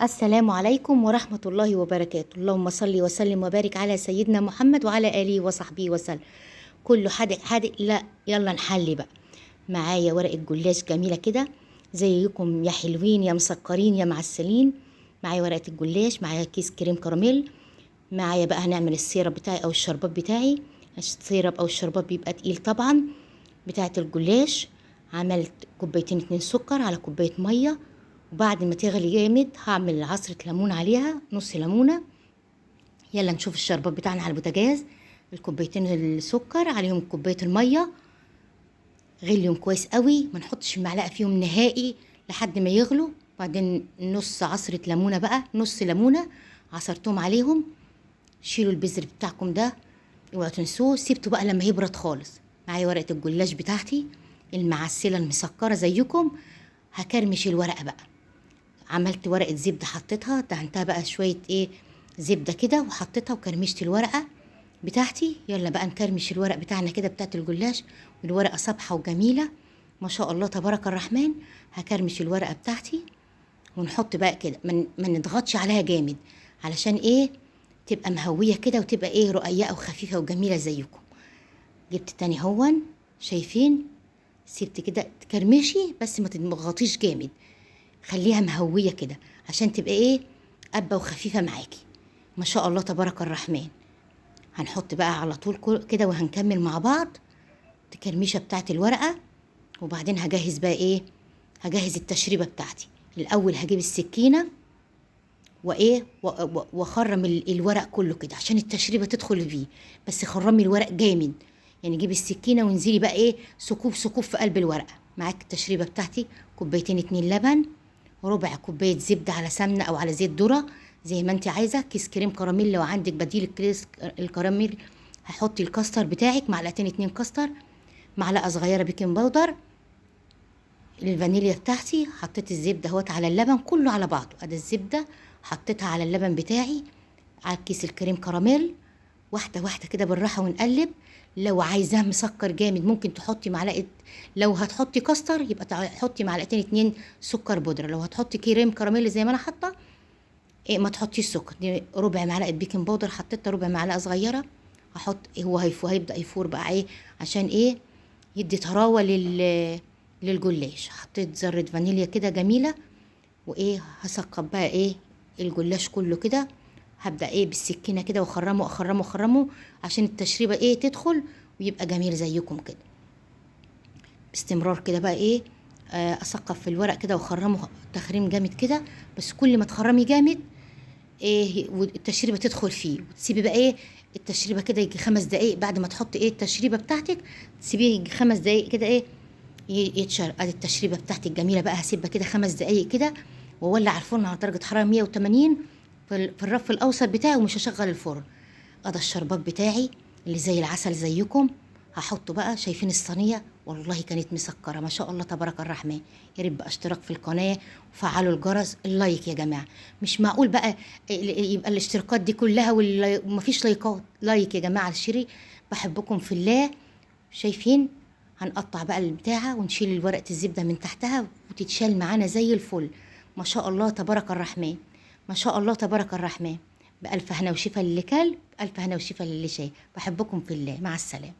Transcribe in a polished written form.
السلام عليكم ورحمة الله وبركاته. اللهم صل وسلم وبارك على سيدنا محمد وعلى آله وصحبه وسلم. كله حادق حادق، لا يلا نحلي بقى. معايا ورقة جلاش جميلة كده زيكم يا حلوين يا مسكرين يا معسلين. معايا ورقة الجلاش، معايا كيس كريم كراميل، معايا بقى هنعمل ال syrup بتاعي او الشربات بتاعي. ال syrup او الشربات بيبقى تقيل طبعا بتاعة الجلاش. عملت كوبايتين 2 سكر على كوباية مية، وبعد ما تغلي جامد هعمل عصرة ليمون عليها، نص ليمونة. يلا نشوف الشربات بتاعنا على البوتاجاز. الكوبايتين السكر عليهم كوباية المية، غليهم كويس قوي، ما نحطش المعلقة فيهم نهائي لحد ما يغلوا. بعدين نص عصرة ليمونة بقى، نص ليمونة عصرتهم عليهم. شيلوا البذر بتاعكم ده اوعوا تنسوه، سيبته بقى لما يبرد خالص. معايا ورقة الجلاش بتاعتي المعسلة المسكرة زيكم، هكرمش الورقة بقى. عملت ورقة زبدة حطيتها، دهنتها بقى شوية ايه زبدة كده وحطيتها وكرمشت الورقة بتاعتي. يلا بقى نكرمش الورق بتاعنا كده بتاعت الجلاش، والورقة صبحة وجميلة ما شاء الله تبارك الرحمن. هكرمش الورقة بتاعتي ونحط بقى كده، ما نضغطش عليها جامد علشان ايه تبقى مهوية كده وتبقى ايه رقيقة وخفيفة وجميلة زيكم. جبت تاني هون، شايفين؟ سبت كده تكرمشي بس ما تضغطيش جامد، خليها مهوية كده عشان تبقى ايه قبة وخفيفة معاكي ما شاء الله تبارك الرحمن. هنحط بقى على طول كده وهنكمل مع بعض التكرميشة بتاعت الورقة. وبعدين هجهز بقى ايه، هجهز التشريبة بتاعتي. الأول هجيب السكينة وايه واخرم الورق كله كده عشان التشريبة تدخل فيه، بس خرمي الورق جامد يعني. جيبي السكينة وانزلي بقى ايه ثقوب ثقوب في قلب الورقة. معاك التشريبة بتاعتي، كوبايتين 2 لبن، ربع كوباية زبدة على سمنة أو على زيت ذرة زي ما انت عايزة، كيس كريم كراميل لو عندك بديل الكيس الكراميل هحطي الكاستر بتاعك، معلقتين 2 كاستر، معلقة صغيرة baking powder، الفانيليا بتاعتي. حطيت الزبدة اهوت على اللبن كله على بعضه، ادي الزبدة حطيتها على اللبن بتاعي على كيس الكريم كراميل، واحدة واحدة كده بالراحة ونقلب. لو عايزاه مسكر جامد ممكن تحطي معلقة، لو هتحطي كاستر يبقى تحطي معلقتين 2 سكر بودرة، لو هتحطي كريم كراميل زي ما انا حاطة إيه ما تحطيش سكر. دي ربع معلقة baking powder حطيتها، ربع معلقة صغيرة. هحط إيه، هو هيبدأ يفور بقى ايه عشان ايه يدي طراوة للجلاش. حطيت ذرة فانيليا كده جميلة، وايه هسقب بقى ايه الجلاش كله كده. هبدأ ايه بالسكينة كده واخرمه اخرمه اخرمه عشان التشريبة ايه تدخل ويبقى جميل زيكم كده باستمرار كده بقى ايه. اسقف في الورق كده واخرمه تخريم جامد كده، بس كل ما تخرمي جامد ايه والتشريبة تدخل فيه. وتسيبي بقى ايه التشريبة كده يجي 5 دقايق بعد ما تحطي ايه التشريبة بتاعتك، تسيبيه يجي 5 دقايق كده ايه يتشرب. ادي التشريبة بتاعتي الجميلة بقى، هسيبها كده 5 دقايق كده واولع الفرن على درجة حرارة 180 في الرف الاوسط بتاعي، ومش هشغل الفرن. ادي الشربات بتاعي اللي زي العسل زيكم هحطه بقى. شايفين الصينية؟ والله كانت مسكرة ما شاء الله تبارك الرحمن. يا ريت بقى اشتراك في القناة وفعلوا الجرس، ال like يا جماعة. مش معقول بقى يبقى الاشتراكات دي كلها ومفيش لايكات. like يا جماعة ال share، بحبكم في الله. شايفين؟ هنقطع بقى البتاعة ونشيل ورقة الزبدة من تحتها وتتشال معانا زي الفل ما شاء الله تبارك الرحمن، ما شاء الله تبارك الرحمن. بألف هنا وشفا للي كل، بألف هنا وشفا للي شاي. بحبكم في الله، مع السلامة.